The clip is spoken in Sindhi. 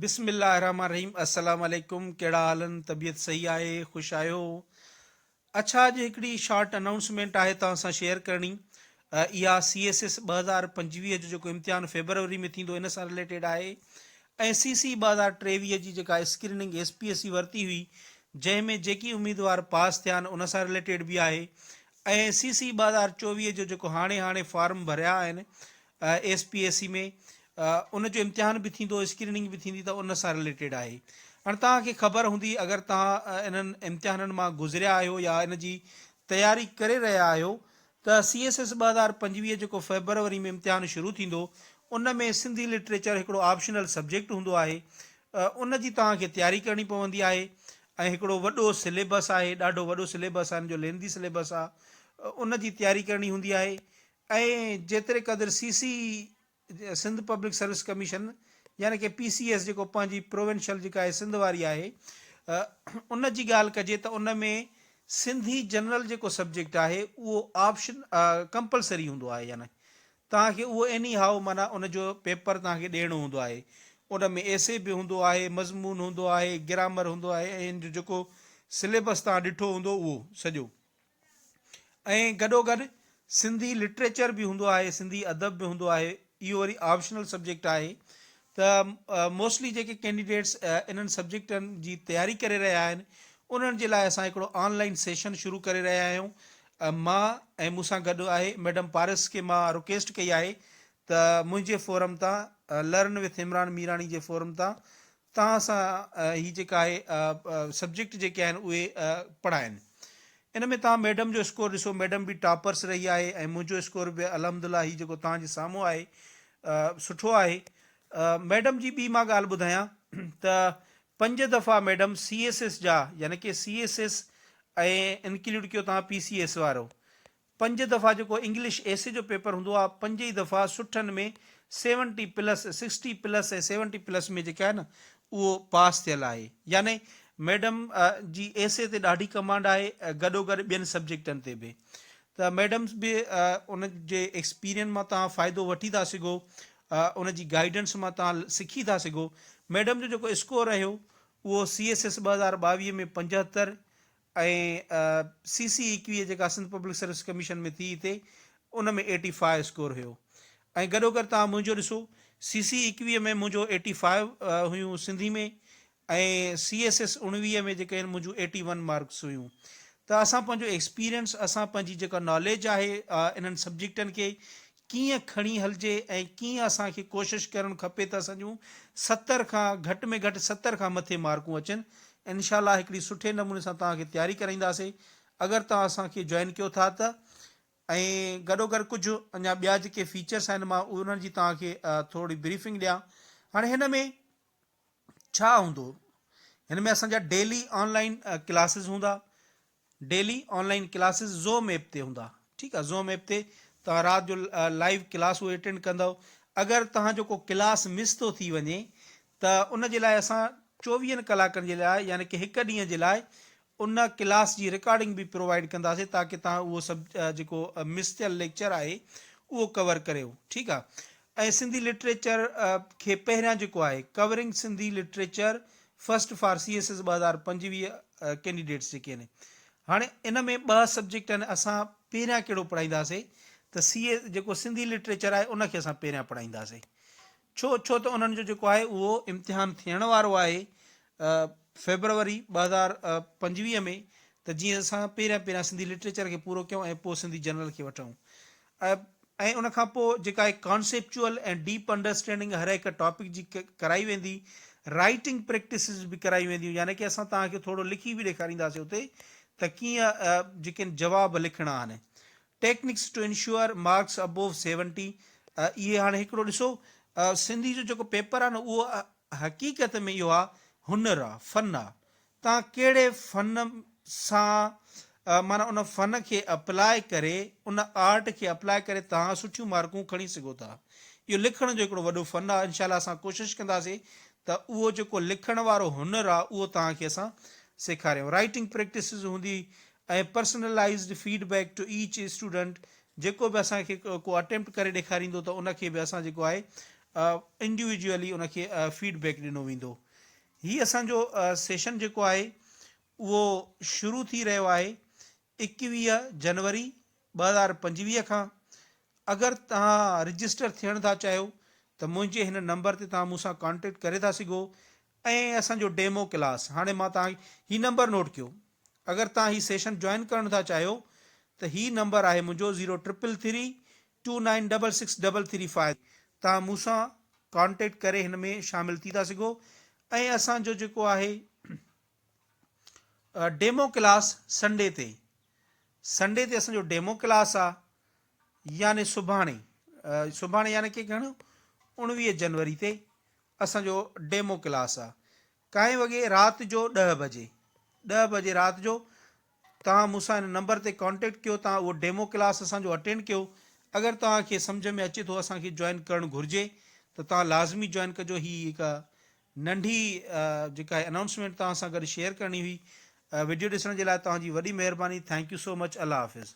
بسم الله الرحمن الرحيم السلام عليڪم ڪهڙا حال آهن طبيعت صحيح آهي خوش آهيو اڇا اڄ هڪڙي شارٽ انائونسمينٽ آهي توهان سان شيئر ڪرڻي اها سي ايس ايس 2025 جو جيڪو امتحان فيبروري ۾ ٿيندو ان سان رليٽيڊ آهي ۽ سي سي 2023 جي جيڪا screening S P S C ورتي هئي جنهن ۾ جيڪي اميدوار پاس ٿيا آهن ان سان رليٽيڊ به آهي ۽ سي سي 2024 جو جيڪو هاڻي هاڻي فارم ڀريا آهن ايس پي ايس سي ۾ ان جو امتحان به ٿيندو اسڪريننگ به ٿيندي ته ان سان رليٽيڊ آهي هاڻي توهان کي خبر هوندي اگر توهان انهن امتحانن مان گذريا آهيو يا ان جي تياري ڪري رهيا آهيو ته سي ايس ايس 2025 جيڪو فيبروري ۾ امتحان شروع ٿيندو ان ۾ سنڌي لٽريچر هڪڙو آپشنل سبجيڪٽ هوندو آهي ان جي توهان کي تياري ڪرڻي پوندي آهي ۽ هڪڙو وڏو سليبس آهي ڏاڍو وڏو سليبس آهي ان جو ليندي سليبس آهي ان جي تياري ڪرڻي هوندي آهي ۽ جيتري قدر سي سي سنڌ پبلڪ سروس ڪميشن يعني ڪي پي سي ايس جيڪو پنهنجي پروونشل جيڪا آهي سنڌ واري آهي ان جي ڳالهه ڪجي ته ان ۾ سنڌي جنرل جيڪو سبجيڪٽ آهي اهو آپشن ڪمپلسري هوندو آهي يعني توهان کي اهو ايني هائو معنيٰ ان جو پيپر توهان کي ڏيڻو هوندو آهي ان ۾ ايسي به هوندو آهي مضمون هوندو آهي گرامر هوندو آهي ۽ ان جو جيڪو سليبس توهان ڏٺو هوندو اهو سڄو ۽ گڏوگڏ سنڌي لٽريچر به هوندو آهي، سنڌي ادب به هوندو آهي، اهو وري آپشنل سبجيڪٽ آهي ته موسٽلي جيڪي ڪينڊيڊيٽس انهن سبجيڪٽن جي تياري ڪري رهيا آهن انهن جي لاء اسان هڪڙو آن لائن سيشن شروع ڪري رهيا آهيون مان ۽ مون سان گڏ آهي ميڊم پارس کي مان رڪويسٽ ڪئي آهي ته منهنجي فورم تان لرن وٿ عمران ميراڻي جي فورم تان توهان سان هي جيڪا آهي سبجيڪٽ جيڪي آهن اهي پڙهائن ان ۾ توهان ميڊم جو اسڪور ڏسو ميڊم به ٽاپرس رهي آهي ۽ منهنجو اسڪور به الحمد لله هي جيڪو توهان جي سامهون آهي سٺو آهي ميڊم جي ٻي مان ڳالهه ٻڌايان ته پنج دفعا ميڊم سي ايس ايس جا يعني ڪي سي ايس ايس ۽ انڪلوڊ ڪيو توهان پي سي ايس وارو پنج دفعا جيڪو انگلش ايسي جو پيپر هوندو آ پنج ئي دفعا سٺن ۾ seventy plus sixty plus ۽ seventy plus ۾ جيڪا آهي نه اهو پاس ٿيل آهي يعني ميڊم جي ايسي تي ڏاڍي ڪمانڊ آهي گڏو گڏ ٻين سبجيڪٽن تي به ته ميڊم به ان جي ايڪسپيرين مان توهان فائدو وٺي ٿا سگهو ان جي گائيڊنس مان توهان سکي ٿا سگهو ميڊم جو جيڪو اسڪور رهيو اهو سي ايس ايس 2022 ۾ 75 ۽ سي سي ايڪويهه جيڪا سنڌ پبلڪ سروس ڪميشن ۾ ٿي هتي ان ۾ ايٽي فائيو اسڪور هيو ۽ گڏو گڏ توهان منهنجو ڏسو سي سي ايڪويهه ۾ منهنجو ايٽي فائيو هيون سنڌي ۾ ۽ سي ايس ايس اڻويهه ۾ جيڪي آهن منهنجون ايٽي ون مارڪس هيون ته اسان پنهنجو ايڪسپيرينس اسان پنهنجي جيڪا ناليج آهي انهن سبجيڪٽن کي ڪيئن کڻي هلجي ۽ ڪيئن اسان کي ڪوشش ڪرڻ کپي ته اسان جون 70 کان گهٽ ۾ گهٽ 70 کان مٿي مارڪون اچن انشاء الله هڪڙي سٺي نموني سان توهان کي تياري ڪرائينداسي اگر توهان اسان کي جوائن ڪيو ٿا ته ۽ گڏو گڏ ڪجهه اڃا ٻيا جيڪي فيچرس آهن مان انهن جي توهان کي ٿوري بريفنگ ڏيان هاڻي هن ۾ ڇا هوندو هن ۾ اسان جا ڊيلي آن لائن ڪلاسز هوندا daily on line classes zoom app تي هوندا ٺيڪ آ زوم ايپ تي توهان رات جو لائيو ڪلاس اهي اٽينڊ ڪندؤ اگر توهان جو ڪو ڪلاس مس ٿو ٿي وڃي ته ان جي لاء اسان چوويهن ڪلاڪن جي لاء يعني ڪي هڪ ڏينهن جي لاء ان ڪلاس جي رڪارڊنگ به پرووائيڊ ڪنداسين تاڪي توهان اهو سڀ جيڪو مس ٿيل ليڪچر آهي اهو ڪور ڪريو ٺيڪ آ ۽ سنڌي لٽريچر کي پهريان جيڪو آهي covering Sindhi literature first for C S S 2025 candidates جيڪي آهن هاڻي ان ۾ ٻه سبجيڪٽ آهن اسان پهريان ڪهڙو پڙهائينداسي ته سي اي جيڪو سنڌي لٽريچر آهي ان کي اسان پهريان پڙهائينداسي ڇو ڇو ته انهن جو جيڪو آهي اهو امتحان ٿيڻ وارو آهي فيبروري 2025 ۾ ته جيئن اسان پهريان پهريان سنڌي لٽريچر کي پورو ڪيون ۽ پوء سنڌي جنرل کي وٺون ۽ ان کان پوء جيڪا هڪ ڪانسيپچوئل ۽ ڊيپ انڊرسٽينڊنگ هر هڪ ٽاپڪ جي ڪرائي ويندي، رائيٽنگ پريڪٽسز به ڪرائي وينديون يعني ڪي اسان توهان کي ٿورو لکي به ڏيکارينداسين اتي ته ڪيئن جيڪي جواب لکڻا آهن. Techniques to ensure marks above seventy اهي هاڻي هڪڙو ڏسو سنڌي جو جيڪو پيپر آهي نه اهو حقيقت ۾ اهو آهي هنر آهي فن آهي توهان ڪهڙي فن سان معنيٰ ان فن کي اپلاء ڪري ان آرٽ کي اپلاء ڪري توهان سٺيون مارڪون کڻي سگهو ٿا. اهو لکڻ جو هڪڙو وڏو فن آهي انشاء الله اسان ڪوشش ڪنداسين ته اهو جيڪو لکڻ وارو هنر آهي اهو توهان کي اسان سيکاريون. رائيٽنگ پريڪٽسز هوندي ۽ personalised feedback to each student جيڪو به اسان کي ڪو اٽيمپٽ ڪري ڏيکاريندو ته ان کي به اسان جيڪو آهي انڊيويجوئلي ان کي فيڊ بيڪ ڏنو ويندو. هي اسان جو سيشن جيڪو آهي اهو شروع ٿي رهيو آهي 21 جنوري 2025 کان. اگر توهان رجسٽر ٿيڻ ٿا چاهيو ته منهنجي هن نمبر تي توهان مون سان ڪانٽيڪٽ ڪري ٿا سگهو ۽ اسان جو ڊيمو ڪلاس هاڻي مان توهان هي نمبر نوٽ ڪيو اگر توهان هي سيشن جوائن ڪرڻ ٿا چاهيو ته هي نمبر آهي منهنجو zero triple three two nine double six double three five توهان مون سان ڪانٽيڪٽ ڪري هن ۾ شامل ٿي ٿا سگهو ۽ اسان جو جيڪو آهي ڊيمو ڪلاس سنڊي تي سنڊي تي اسان جو ڊيمو ڪلاس آ يعني سڀاڻي سڀاڻي يعني ڪي گهڻو 19 جنوري تي اسان جو ڊيمو ڪلاس آ ڪائين وڳي رات جو ڏهه بجي ڏهه بجي رات جو توهان مون سان هن نمبر تي ڪانٽيڪٽ ڪيو توهان اهو ڊيمو ڪلاس اسان جو اٽينڊ ڪيو اگر توهان کي سمجهه ۾ اچي ٿو اسان کي جوائن ڪرڻ گهرجي ته توهان لازمي جوائن ڪجو هي هڪ ننڍي جيڪا انائونسمينٽ توهان سان گڏ شيئر ڪرڻي هئي وڊيو ڏسڻ جي لاء توهان جي وڏي مهرباني thank you so much Allah Hafiz.